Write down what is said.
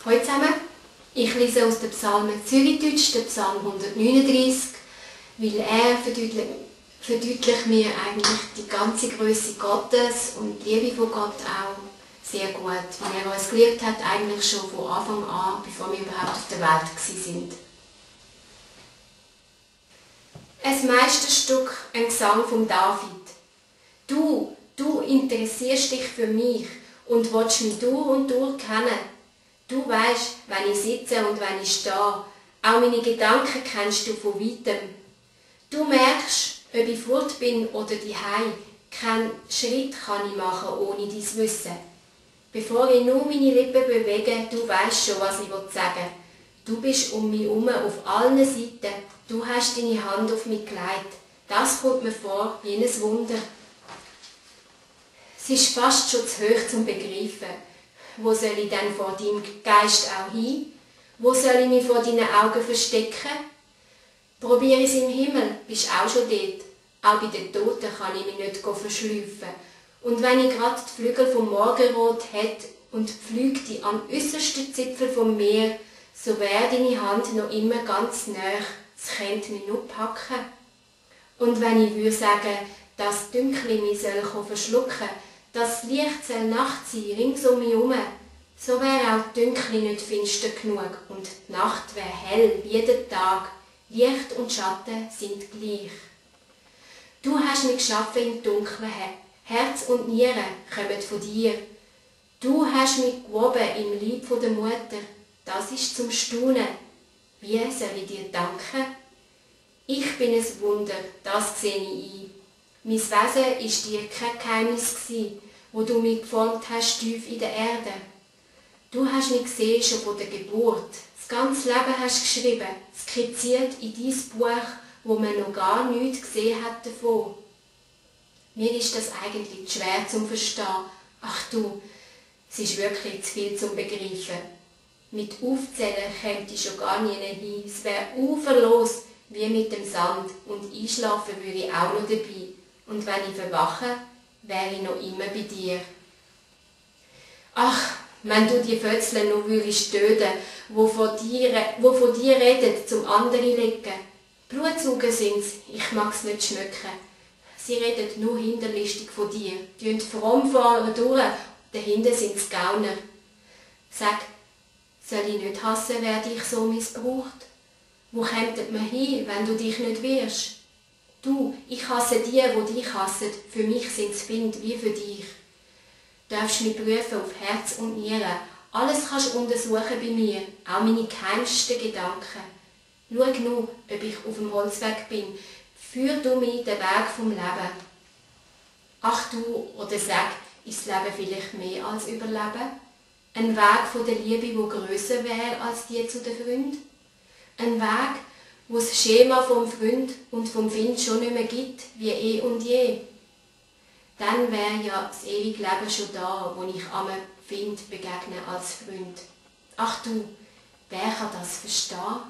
Hallo zusammen, ich lese aus dem Psalm Zürichdeutsch, den Psalm 139, weil er verdeutlicht mir eigentlich die ganze Größe Gottes und die Liebe von Gott auch sehr gut, weil er uns geliebt hat, eigentlich schon von Anfang an, bevor wir überhaupt auf der Welt waren. Ein Meisterstück, ein Gesang von David. Du interessierst dich für mich und willst mich durch und durch kennen. Du weisst, wenn ich sitze und wenn ich stehe. Auch meine Gedanken kennst du von weitem. Du merkst, ob ich fort bin oder daheim. Keinen Schritt kann ich machen ohne dein Wissen. Bevor ich nur meine Lippen bewege, du weisst schon, was ich sagen will. Du bist um mich herum auf allen Seiten. Du hast deine Hand auf mich gelegt. Das kommt mir vor wie ein Wunder. Es ist fast schon zu hoch zum Begreifen. Wo soll ich denn vor deinem Geist auch hin? Wo soll ich mich vor deinen Augen verstecken? Probiere ich es im Himmel, bist auch schon dort. Auch bei den Toten kann ich mich nicht verschleifen. Und wenn ich gerade die Flügel vom Morgenrot hätte und pflügte am äußersten Zipfel vom Meer, so wäre deine Hand noch immer ganz nahe, es könnte mich nur packen. Und wenn ich würde sagen, das Dünkli mich soll verschlucken, das Licht soll Nacht sein, rings um mich herum, so wäre auch die Dünkli nicht finster genug und die Nacht wäre hell wie der Tag, Licht und Schatten sind gleich. Du hast mich geschaffen im Dunkeln, Herz und Nieren kommen von dir. Du hast mich gewoben im Leib von der Mutter, das ist zum Staunen. Wie soll ich dir danken? Ich bin ein Wunder, das sehe ich ein. Mein Wesen war dir kein Geheimnis, wo du mich geformt hast, tief in der Erde. Du hast mich gesehen schon von der Geburt. Das ganze Leben hast geschrieben, skizziert in dein Buch, wo man noch gar nichts gesehen hat davon. Mir ist das eigentlich schwer zum Verstehen. Ach du, es ist wirklich zu viel zum Begreifen. Mit Aufzählen käme ich schon gar nie hin. Es wäre uferlos wie mit dem Sand und einschlafen würde ich auch noch dabei. Und wenn ich verwache, wäre ich noch immer bei dir. Ach, wenn du die Fötzle noch würdest töten, wo von dir reden, zum anderen legen. Blutsaugen sind's, ich mag's nicht schmecken. Sie reden nur hinterlistig von dir, die fromm fahren durch, dahinter sind's Gauner. Sag, soll ich nicht hassen, wer dich so missbraucht? Wo kämmt man hin, wenn du dich nicht wehrst? Du, ich hasse die dich hassen, für mich sind's Find wie für dich. Darfst mich prüfen auf Herz und Nieren, alles kannst du untersuchen bei mir, auch meine geheimsten Gedanken. Schau nur, ob ich auf dem Holzweg bin, führ du mich den Weg vom Leben. Ach du, oder sag, ist das Leben vielleicht mehr als Überleben? Ein Weg von der Liebe, wo grösser wäre als die zu den Freunden? Ein Weg, wo das Schema vom Freund und vom Find schon nicht mehr gibt, wie eh und je. Dann wäre ja das ewige Leben schon da, wo ich einem Find begegne als Freund. Ach du, wer kann das verstehen?